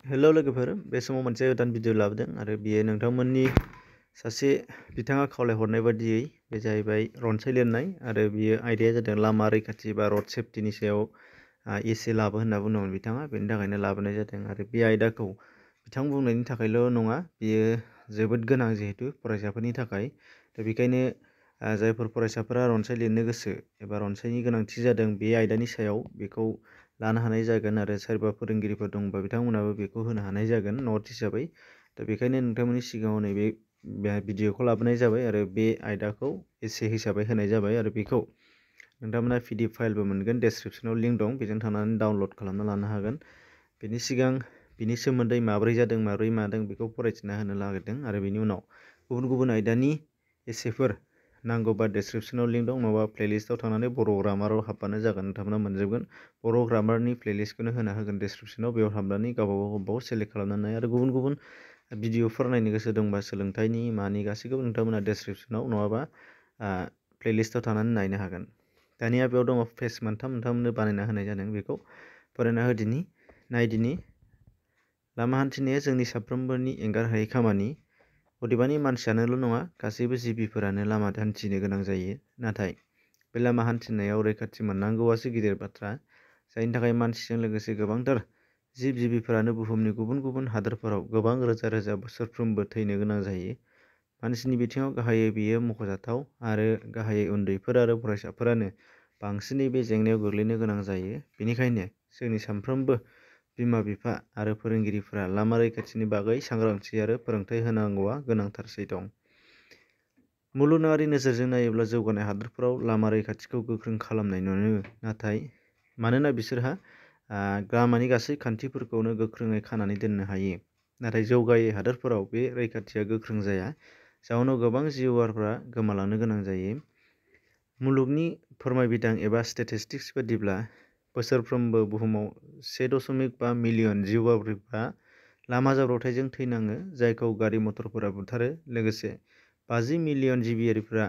Hello लोगोफोर, बे समाव मोनसे गोदान भिडिअ लाबोदों आरो बियो नोंथांमोननि सासे बिथाङा खावलायहरनाय बादियै बे जाहैबाय रनसाय लिरनाय आरो बियो आयदाया जादों लामा रैखाथि बा रड सेफ्टिनि सायाव एसे लाबो होनना बुंदोंमोन बिथाङा, बेनि थाखायनो लाबोनाय जादों आरो बे आयदाखौ बिथां बुंनायनि थाखायल' नङा, बियो जोबोद गोनां जिहेतु फरायसाफोरनि थाखाय। दा बेखायनो जायफोर फरायसाफोरा रनसाय लिरनो गोसो एबा रनसायनि गोनांथि जादों बे आयदानि सायाव बेखौ लानो हानाय जागोन आरो सोरबा फोरोंगिरिफोर दंबा बिथांमोनाबो बेखौ होनो हानाय जागोन नट हिसाबै। दा बेखायनो नोंथांमोननि सिगाङाव नैबे भिडिअखौ लाबोनाय जाबाय आरो बे आयदाखौ एसे हिसाबै होनाय जाबाय आरो बेखौ नोंथांमोना PDF फाइलबो मोनगोन, डेसक्रिपसनाव लिंक दं, बेजों थांनानै डाउनलड खालामना लानो हागोन। बेनि सिगां बिनि सोमोन्दै माब्रै जादों माब्रै मादों बेखौ फरायथिना होनो नागिरदों आरो बेनि उनाव गुबुन गुबुन आयदानि एसेफोर नांगौबा डेसक्रिपसनाव लिंक दं, नङाबा प्लेलिस्टआव थांनानै बर' ग्रामाराव हाबबानो जागोन, नोंथांमोना मोनजोबगोन। बर' ग्रामारनि प्लेलिस्टखौनो होना होगोन डेसक्रिपसनाव, बेयाव हाबनानै गावबागाव सेलेक्ट खालामनानै आरो गुबुन गुबुन भिडिअफोर नायनो गोसो दंबा सोलोंथाइनि मानि गासैखौबो नोंथांमोना डेसक्रिपसनाव नङाबा प्लेलिस्टआव थांनानै नायनो हागोन। दानिया बेयाव दङ पेज मोनथाम नोंथांमोननो बानायना होनाय जादों, बेखौ फरायना होदिनि नायदिनि। लामा हान्थिनाया जोंनि साफ्रोमबोनि एंगारहायै खामानि। अदेबानि मानसियानोल' नङा, गासैबो जिबिफोरानो लामा हान्थिनो गोनां जायो। नाथाय बे लामा हान्थिनायाव रैखाथि मोननांगौआसो गिदिर बाथ्रा, जायनि थाखाय मानसिजों लोगोसे गोबांथार जिब जिबिफोरानो बुहुमनि गुबुन गुबुन हादोरफोराव गोबां रोजा रोजा बोसोरफ्रोमबो थैनो गोनां जायो। मानसिनि बिथिङाव गाहायै बेयो मख'जाथाव आरो गाहायै उन्दैफोर आरो फरायसाफोरानो बांसिनै बे जेंनायाव गोग्लैनो गोनां जायो। बेनिखायनो जोंनि साफ्रोमबो बिमा बिफा आरो फोरोंगिरिफोरा लामा रैखाथिनि बागै सांग्रांथि आरो फोरोंथाइ होनांगौआ गोनांथारसै दं। मुलुगनाङारि नोजोरजों नायोब्ला जौगानाय हादोरफोराव लामा रैखाथिखौ गोख्रों खालामनाय नुनो, नाथाय मानोना बिसोरहा लामानि गासै खान्थिफोरखौनो गोख्रोङै खानानै दोननो हायो। नाथाय जौगायै हादोरफोराव बे रैखाथिया गोख्रों जाया, जाउनाव गोबां जिउआरिफोरा गोमालांनो गोनां जायो। मुलुगनि फोरमायबिदां एबा स्टेटिस्टिक्स बादिब्ला बोसोरफ्रोमबो बुहुमाव 1.5 मिलियन जिउआरिफोरा लामा जाब्रबथायजों थैनाङो, जायखौ गारि मटरफोरा बुथारो। लोगोसे 50 मिलियन जिबियारिफोरा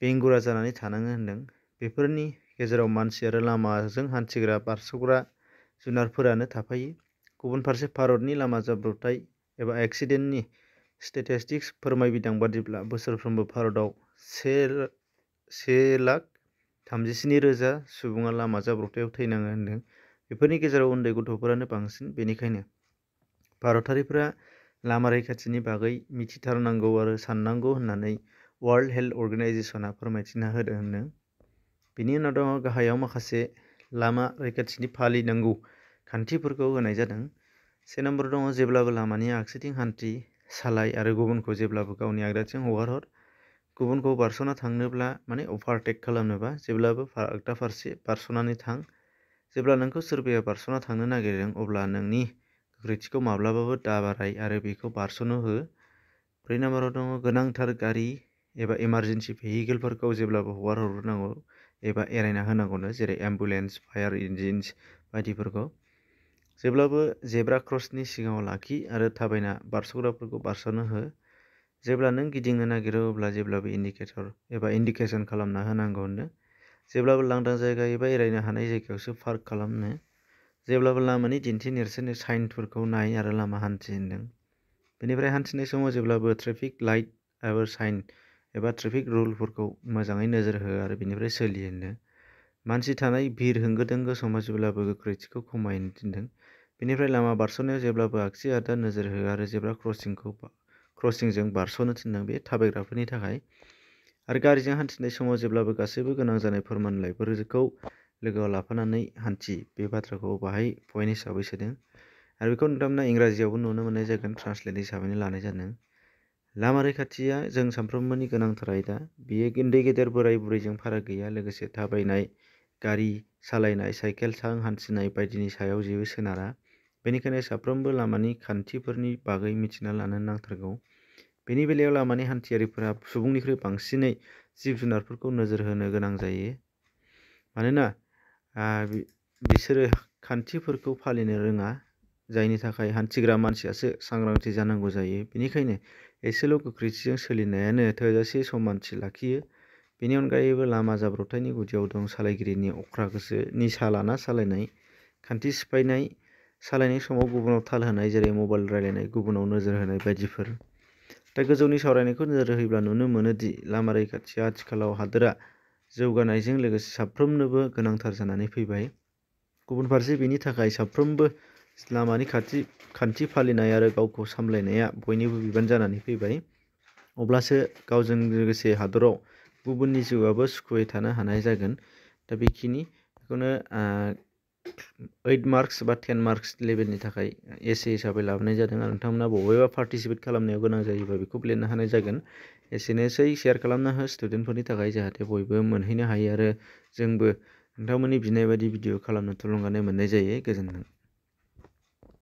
बेंगुरा जानानै थानाङो होनदों। बेफोरनि गेजेराव मानसि आरो लामाजों हान्थिग्रा बारस'ग्रा जुनारफोरानो थाफायो। गुबुन फारसे भारतनि लामा जाब्रबथाय एबा एक्सिडेन्टनि स्टेटिस्टिक्स फोरमायबिदां बादिब्ला बोसोरफ्रोमबो भारतआव 1,37,000 सुबुङा लामा जाब्रबथायाव थैनाङो होनदों। बेफोरनि गेजेराव उन्दै गथ'फोरानो बांसिन। बेनिखायनो भारतारिफोरा लामा रैखाथिनि बागै मिथिथारनांगौ आरो साननांगौ होननानै वर्ल्ड हेल्थ अर्गेनाइजेसना फोरमायथिना होदों होनदों। बेनि उनाव दङ गाहायाव माखासे लामा रैखाथिनि फालिनांगौ खान्थिफोरखौ होनाय जादों। 1 नम्बर दङ जेब्लाबो लामानि आगसिथिं हान्थि, सालाय आरो गुबुनखौ जेब्लाबो गावनि आगदाथिं हगारहर। गुबुनखौ बारस'ना थांनोब्ला अभारटेक खालामनोबा जेब्लाबो आगदा फारसे बारस'नानै थां। जेब्ला नोंखौ सोरबाया बारस'ना थांनो नागिरदों अब्ला नोंनि गोख्रैथिखौ माब्लाबाबो दाबाराय आरो बेखौ बारस'नो हो। 4 नम्बराव दङ गोनांथार गारि एबा इमारजेन्सि भेहिकेलफोरखौ जेब्लाबो हगारहरनांगौ एबा एरायना होनांगौनो, जेरै एम्बुलेन्स, फायार इन्जिन्स बायदिफोरखौ। जेब्लाबो जेब्रा क्रसनि सिगाङाव लाखि आरो थाबायना बारस'ग्राफोरखौ बारस'नो हो। जेब्ला नों गिदिंनो नागिरो अब्ला जेब्लाबो इन्डिकेटर एबा इन्डिकेसन खालामना होनांगौ होनदों। जेब्लाबो लांदां जायगा एबा एरायनो हानाय जायगायावसो पार्क खालामनो। जेब्लाबो लामानि दिन्थि नेरसोन साइनफोरखौ नाय आरो लामा हान्थि होनदों। बेनिफ्राय हान्थिनाय समाव जेब्लाबो ट्रेफिक लाइट एबा साइन एबा ट्रेफिक रुलफोरखौ मोजाङै नोजोर हो आरो बेनिफ्राय सोलि होनदों। मानसि थानाय भिर होंगो दोंगो समाव जेब्लाबो गोख्रैथिखौ खमायनो थिनदों। बेनिफ्राय लामा बारस'नायाव जेब्लाबो आगसि आगदा नोजोर हो आरो जेब्रा क्रसिंजों बारस'नो थिनदों, बे थाबायग्राफोरनि थाखाय। आरो गारिजों हान्थिनाय समाव जेब्लाबो गासैबो गोनां जानाय फोरमानलाइफोरखौ लोगोआव लाफानानै हान्थि, बे बाथ्राखौ बाहाय पइन्ट हिसाबै सोदों। आरो बेखौ नोंथांमोना इंराजियावबो नुनो मोननाय जागोन, ट्रान्सलेट हिसाबैनो लानाय जादों। लामा रैखाथिया जों साफ्रोमबोनि गोनांथार आयदा। बियो उन्दै गेदेर बोराय बुरैजों फाराग गैया। लोगोसे थाबायनाय, गारि सालायनाय, साइकेल हान्थिनाय बायदिनि सायाव जेबो सोनारा। बेनिखायनो साफ्रोमबो लामानि खान्थिफोरनि बागै मिथिना लानो नांथारगौ। बेनि बेलायाव लामानि हान्थियारिफोरा सुबुंनिख्रुइ बांसिनै जिब जुनारफोरखौ नोजोर होनो गोनां जायो। मानोना बिसोरो खान्थिफोरखौ फालिनो रोङा, जायनि थाखाय हान्थिग्रा मानसियासो सांग्रांथि जानांगौ जायो। बेनिखायनो एसेल' गोख्रैथिजों सोलिनायानो थोजासे समानथि लाखियो। बेनि अनगायैबो लामा जाब्रबथायनि गुदियाव दं सालायगिरिनि अख्रा गोसो, निसा लाना सालायनाय, खान्थि सिफायनाय, सालायनाय समाव गुबुनाव थाल होनाय जेरै मबाइल रायलायनाय, गुबुनाव नोजोर होनाय बायदिफोर। दा गोजौनि सावरायनायखौ नोजोर होयोब्ला नुनो मोनोदि लामा रैखाथिया आथिखालाव हादोरा जौगानायजों लोगोसे साफ्रोमनोबो गोनांथार जानानै फैबाय। गुबुन फारसे बेनि थाखाय साफ्रोमबो लामानि खान्थि फालिनाय आरो गावखौ सामलायनाया बयनिबो बिबान जानानै फैबाय। अब्लासो गावजों लोगोसे हादराव गुबुननि जिउआबो सुखुयै थानो हानाय जागोन। दा बेखौनो 8 मार्क्स बा 10 मार्क्स लेभेलनि थाखाय एसे हिसाबै लाबोनाय जादों आरो नोंथांमोना बबेबा पार्टिसिपेट खालामनायाव गोनां जायोबा बेखौ लिरनो हानाय जागोन। एसेनोसै, शेयार खालामना हो स्टुडेन्टफोरनि थाखाय जाहाथे बयबो मोनहैनो हायो आरो जोंबो नोंथांमोननि बिनाय बायदि भिडिअ खालामनो थुलुंगानाय मोननाय जायो। गोजोन्थों।